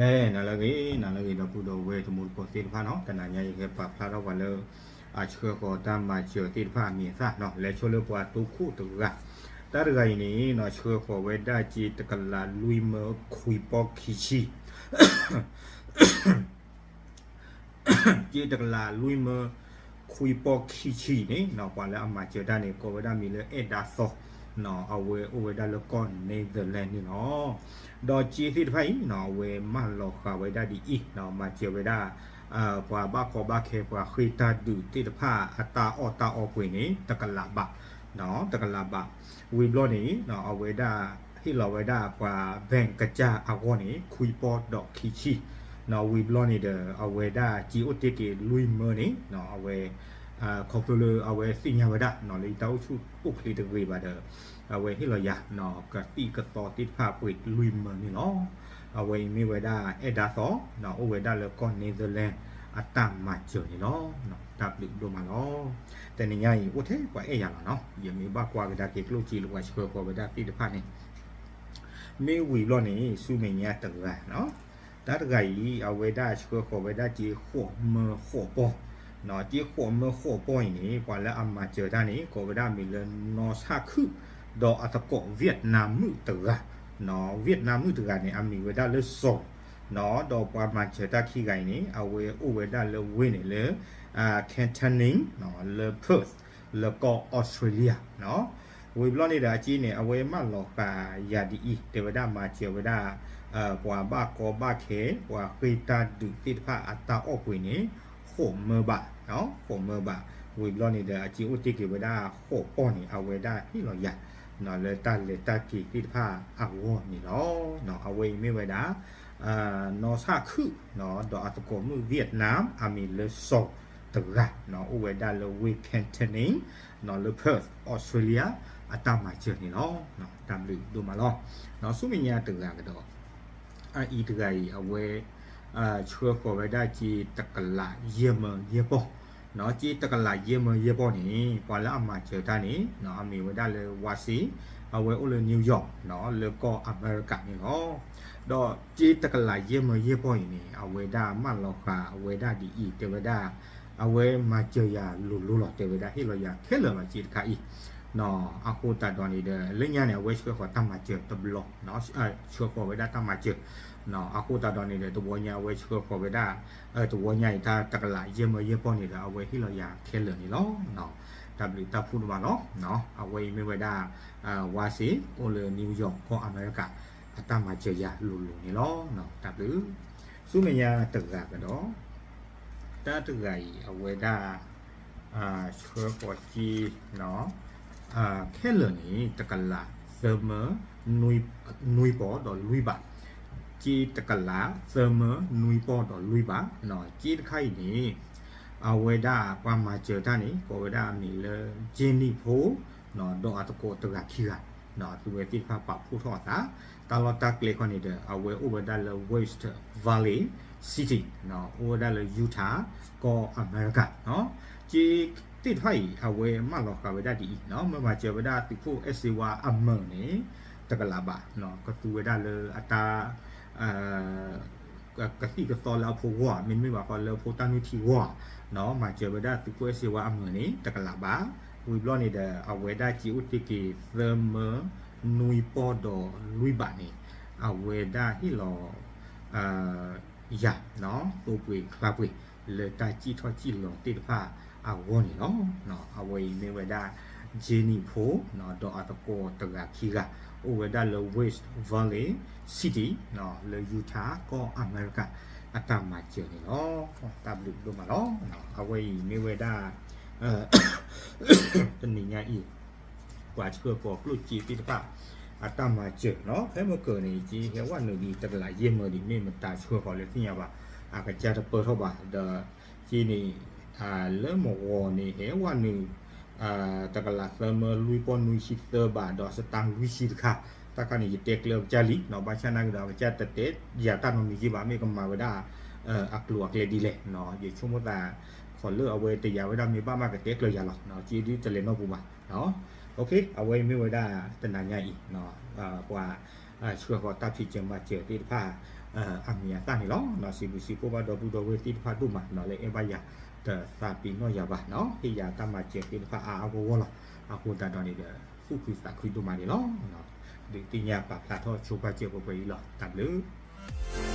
အဲ နၤလၢအဂ့ၤ နၤလၢအဂ့ၤ ဒီပုၢ်ဒီဝဲၢ်တံၤသကိးသ့ၣ်တဖၣ်နီၤ, တနၤညါအံၤဟဲပာ်ဖျါထီၣ်ပှၤလၢ အဆှၢဃီၤတၢ်မၤစၢၤသ့ၣ်တဖၣ်အမံၤအသၣ်နီၤ, လဲၤဆိလၢပှၤတိခိၣ်တဂၤ, တၢ်တဂၤအံၤန့ၣ်နီၤ ဆှၢဃီၤဝဲဒၣ်စ့တကလးလွံၢ်မၢခွံပီၢ်ခံဆံ စ့တကလးလွံၢ်မၢခွံပီၢ်ခံဆံန့ၣ်နီၤ, ပှၤလၢအမၤစၢၤတၢ်န့ၣ် ကိးဝဲဒၣ်မံၤလၢအဲၣ်ဒါသီနီၤ, အဝဲအိၣ်ဝဲဒၣ်လၢကီၢ် Netherlands န့ၣ်လီၤ. ဒီးစ့သ့ၣ်တဖၣ်အံၤနီၤ အဝဲမၢလီၤဃာ်ဝဲဒၣ်ဒ်အံၤနီၤ, မၤစၢၤဝဲဒၣ် ပှၤဘၣ်ကီဘၣ်ခဲ ပှၤဃ့ၢ်တၢ်ဒုးသ့ၣ်တဖၣ်အတၢ်အီၣ်တၢ်အီပှ့ၤန့ၣ် တကလးဘးနီၤ, တကလးဘး, ဝံၤဘျီန့ၣ်နီၤ အဝဲဒၣ်ဟ့ၣ်လီၤဝဲဒၣ်ပှၤ bank ကစၢ်အဂီၢ်န့ၣ် ခွံပီၢ်ဒီးခံဆံနီၤ, ဝံၤဘျီန့ၣ်ဒီး အဝဲဒၣ်စ့အိၣ်တ့ၢ်က့ၤလွံၢ်မၢန့ၣ်နီၤ, အဝဲ ခီဖျိလၢအဝဲသ့ၣ်ညါဝဲဒၣ်နီၤ လၢယတၢ်အိၣ်ဆူၣ်အိၣ်ချ့တဂ့ၤဘၣ်ဒီး အဝဲဟ့ၣ်လီၤယၤနီၤ ကသံၣ်ကသီသ့ၣ်တဖၣ်ပှ့ၤလွံၢ်မၢန့ၣ်လီၤ. အဝဲအံၤမ့ၢ်ဝဲဒၣ်အဲၣ်ဒါသီနီၤ, အိၣ်ဝဲဒၣ်လၢကီၢ် Netherlands အတၢ်မၤစၢၤန့ၣ်လီၤ. တၢ်ဘျုးဒိၣ်မးလီၤ. တနံၤညါအံၤ အိၣ်ထဲပှၤအဲၣ်ယၤလီၤနီၤ, ယမ့ၢ်ဘၣ်ကွၢ်ကဒါက့ၤကျိၣ်စ့လၢပှၤဆှၢဃီၤဝဲဒၣ်သ့ၣ်တဖၣ်န့ၣ် မ့ၢ်ဝံၤဘျီန့ၣ် ဆူမဲာ်ညါတဂၤနီၤ, တၢ်တဂၤအံၤ အဝဲဒၣ်ဆှၢဃီၤဝဲဒၣ်စ့ဃိးမၢဃိးပီၢ်နီၤ, စ့ဃိးမၢဃိးပီၢ်အံၤန့ၣ် ပှၤလၢအမၤစၢၤတၢ်န့ၣ် ကိးဝဲဒၣ်မံၤလၢ နီၢ်ဆၣ်ခုၣ် ဒီးအသကိး Vietnam မုၣ်တဂၤနီၤ, Vietnam မုၣ်တဂၤန့ၣ် အမံၤဝဲဒၣ်လၢ စီၤ နီၤ, ဒီးပှၤမၤစၢၤတၢ်ခံဂၤအံၤန့ၣ် အဝဲအိၣ်ဝဲဒၣ်လၢဝ့ၢ်န့ၣ်လၢ Katanning နီၤ, လၢ Perth လၢကီၢ် Australia နီၤ. ဝံၤဘျီန့ၣ်ဒီးအစ့န့ၣ် အဝဲမၢလီၤဃာ်ယၤဒ်အံၤ တဲဝဲဒၣ်မၤစၢၤဝဲဒၣ် ပှၤဘၣ်ကီဘၣ်ခဲ ပှၤဃ့ၢ်တၢ်ဒုးသ့ၣ်တဖၣ်အတၢ်အီၣ်ပှ့ၤန့ၣ် ဃိးမၢဘးနီၤ, ဃိးမၢဘး, ဝံၤဘျီန့ၣ်ဒီးအစ့အိၣ်တ့ၢ်က့ၤဝဲဒၣ်ဃိးပီၢ်န့ၣ် အဝဲဒၣ်ဟ့ၣ်လီၤယၤနီၤ လၢတၢ်လဲၤတၢ်က့ၤသ့ၣ်တဖၣ်အဂီၢ်န့ၣ်လီၤ. အဝဲအံၤမ့ၢ်ဝဲဒၣ် နီၢ်ဆၣ်ခုၣ်နီၤ ဒီးအသကိးမုၣ် Vietnam အမံၤလၢ စီၤ တဂၤနီၤ, အိၣ်ဝဲဒၣ်လၢဝ့ၢ် Katanning နီၤ လၢ Perth Australia အတၢ်မၤစၢၤန့ၣ်လီၤ. တၢ်ဘျုးဒိၣ်မးလီၤ. ဆူမဲာ်ညါတဂၤကဒီး အအံၤတဂၤအံၤ အဝဲ ဆှၢဃီၤဝဲဒၣ်စ့တကလးယဲၢ်မၢယဲၢ်ပီၢ်, စ့တကလးယဲၢ်မၢယဲၢ်ပီၢ်န့ၣ် ပှၤလၢအမၤစၢၤတၢ်န့ၣ် အမံၤဝဲဒၣ်လၢ ဝါစ့, အဝဲအိၣ်လၢ New York နီၤ လၢကီၢ်အမဲရကၤန့ၣ်လီၤ. ဒီးစ့တကလးယဲၢ်မၢယဲၢ်ပီၢ်အံၤန့ၣ် အဝဲဒၣ်မၢလီၤဃာ်ဝဲဒၣ်ဒ်အံၤ တဲဝဲဒၣ် အဝဲမၤစၢၤယၤလိၤလိၤလီၤ တဲဝဲဒၣ်ဟ့ၣ်လီၤယၤခဲလၢာ်လီၤ စ့တခါအံၤ အဃိသတးဒီးန့ၣ်ဒီး လၢညါန့ၣ် အဝဲဆှၢဃီၤတၢ်မၤစၢၤတဘျီ, ဆှၢဃီၤဝဲဒၣ်တၢ်မၤစၢၤ, အဃိသတးဒီးန့ၣ်ဒီး တဝီညါအဝဲဆှၢဃီၤဝဲဒၣ်, တဝီညါအံၤတၢ်တကလးယဲၢ်မၢယဲၢ်ပီၢ်န့ၣ်ဒီး အဝဲဟ့ၣ်လီၤယၤခဲလၢာ်န့ၣ်လီၤ. တၢ်ဘျုးတၢ်ဖှိၣ်ဒိၣ်မးလီၤ. အဝဲအံၤမ့ၢ်ဝဲဒၣ် ဝါစ့ အိၣ်လၢ New York ကီၢ်အမဲရကၤ အတၢ်မၤစၢၤယၤလိၤလိၤန့ၣ်လီၤ. တၢ်ဘျုး, ဆူမဲာ်ညါတဂၤကဒီး တၢ်တဂၤအံၤ အဝဲဒၣ် ဆှၢဃီၤစ့ ခဲလၢာ်န့ၣ် တကလးသၢမၢ နွံပီၢ်ဒီးလွံၢ်ဘး, စ့တကလးသၢမၢနွံပီၢ်ဒီးလွံၢ်ဘး, စ့တခါအံၤန့ၣ် အဝဲဒၣ်ပှၤမၤစၢၤတၢ်န့ၣ် ကိးဝဲဒၣ်အမံၤလၢ ကၠ့နံၣ်ဖိ ဒီးအသကိးတဂၤခံဂၤ သုဝဲသ့ၣ်တဖၣ်ပာ်ဖှိၣ်ထီၣ်အသး, တၢ်လီၢ်တၢ်ကျဲခီန့ၣ်ဒီး အဝဲအိၣ်ဝဲဒၣ်လၢ West Valley City အိၣ်ဝဲဒၣ်လၢ Utah ကီၢ်အမဲရကၤ, စ့သ့ၣ်တဖၣ်အံၤ အဝဲမၢလီၤဃာ်ဝဲဒၣ်ဒ်အံၤ, မ့ၢ်မၤစၢၤဝဲဒၣ်သုးခိၣ်အဲၣ်စ့ဝါအမၢန့ၣ် တကလးဘး, ကသူဝဲဒၣ်လၢအတၢ် ကသံၣ်ကသီလၢအဖိဂီၢ်ဧါ မ့တမ့ၢ်ဘၣ်ဃီလၢအဖိတၢ်နုၢ်ထံဂီၢ်ဧါ, မၤစၢၤဝဲဒၣ်သုးခိၣ်အဲၣ်စ့ဝါအမၢန့ၣ် တကလးဘး, ဝံၤဘျီန့ၣ်ဒီး အဝဲဒၣ်စ့အိၣ်တ့ၢ်က့ၤသၢမၢနွံပီၢ်ဒီးလွံၢ်ဘးန့ၣ် အဝဲဒၣ်ဟ့ၣ်လီၤ ယၤ သိပှ့ၤချါပှ့ၤ လၢတၢ်စံၣ်ထီၣ်စံၣ်လီၤသ့ၣ်တဖၣ်အဂီၢ်န့ၣ်လီၤ. အဝဲအံၤမ့ၢ်ဝဲဒၣ် ကၠ့နံၣ်ဖိ ဒီးအသကိးတဂၤခံဂၤ အိၣ်ဝဲဒၣ်လၢ West Valley City လၢ Utah ကီၢ်အမဲရကၤ အတၢ်မၤစၢၤန့ၣ်လီၤ. တၢ်ဘျုးဒိၣ်မးလီၤ. အဝဲအံၤမ့ၢ်ဝဲဒၣ် တနံၤညါအံၤ ပှၤဆှၢဃီၤကျိၣ်စ့သ့ၣ်တဖၣ် အတၢ်မၤစၢၤနီၤ, ဖဲမုၢ်ကၢၤန့ၣ် စ့ဟဲဝဲနုာ်ဒံး တကလးယဲၢ်မၢဒံး မ့ၢ်မတၤဆှၢဃီၤလဲၣ်သ့ၣ်ညါဘၣ်, အကစၢ်တပၢၢ်ထီၣ်ဘၣ်, ဒီးစ့န့ၣ် လၢမဂီၤန့ၣ် ဟဲဝဲနုာ် တကလးသၢမၢလွံၢ်ပီၢ်နွံဆံသၢဘး ဒီးစတၢ်လွံၢ်ဆံတခါ, တၢ်ခါန့ၣ် ယတဲကျၢၤအကစၢ်လံနီၤ, ဘၣ်ဆၣ်နာ်က့ဒီး အကစၢ်တတဲယၤတၢ်နီတမံၤက့ဘၣ်, မ့ၢ်ကမၤဝဲဒၣ် အကျိၤအကျဲဒ်လဲၣ်နီၤ, ယဆိကမိၣ်သး ခီလၢအဝဲတယာ်ဝဲဒၣ်မ့ၢ်ဘၣ်မးကတဲကျၢၤယၤလီၤ, စ့ဒုတလဲၤနီတပူၤဘၣ်. အဝဲအံၤမ့ၢ်ဝဲဒၣ်တနၤညါအံၤ ပှၤ ဆှၢဃီၤတၢ်ဖံးစၢၤမၤစၢၤသ့ၣ်တဖၣ် အမံၤအသၣ်န့ၣ်လီၤ. စံးဘျုးစံးဖှိၣ်ဘၣ်ဒီပုၢ်ဒီဝဲၢ်သ့ၣ်တဖၣ်ဒိၣ်မးနီၤ လၢအဲၣ်ဘၣ်ယၤ တသးပ့ၤနီၣ်ယၤဘၣ်နီၤ ဟ့ၣ်ယၤတၢ်မၤစၢၤသ့ၣ်တဖၣ်အါအါဂီၢ်ဂီၢ်လီၤ. အဃိသတးဒီးန့ၣ်ဒီး သူၣ်ခုသးခုဒိၣ်မးန့ၣ်လီၤ. ဒုးသ့ၣ်ညါပာ်ဖျါထီၣ်ဆိပာ်စၢၤပှဲၤပှဲၤအံၤလီၤ. တၢ်ဘျုး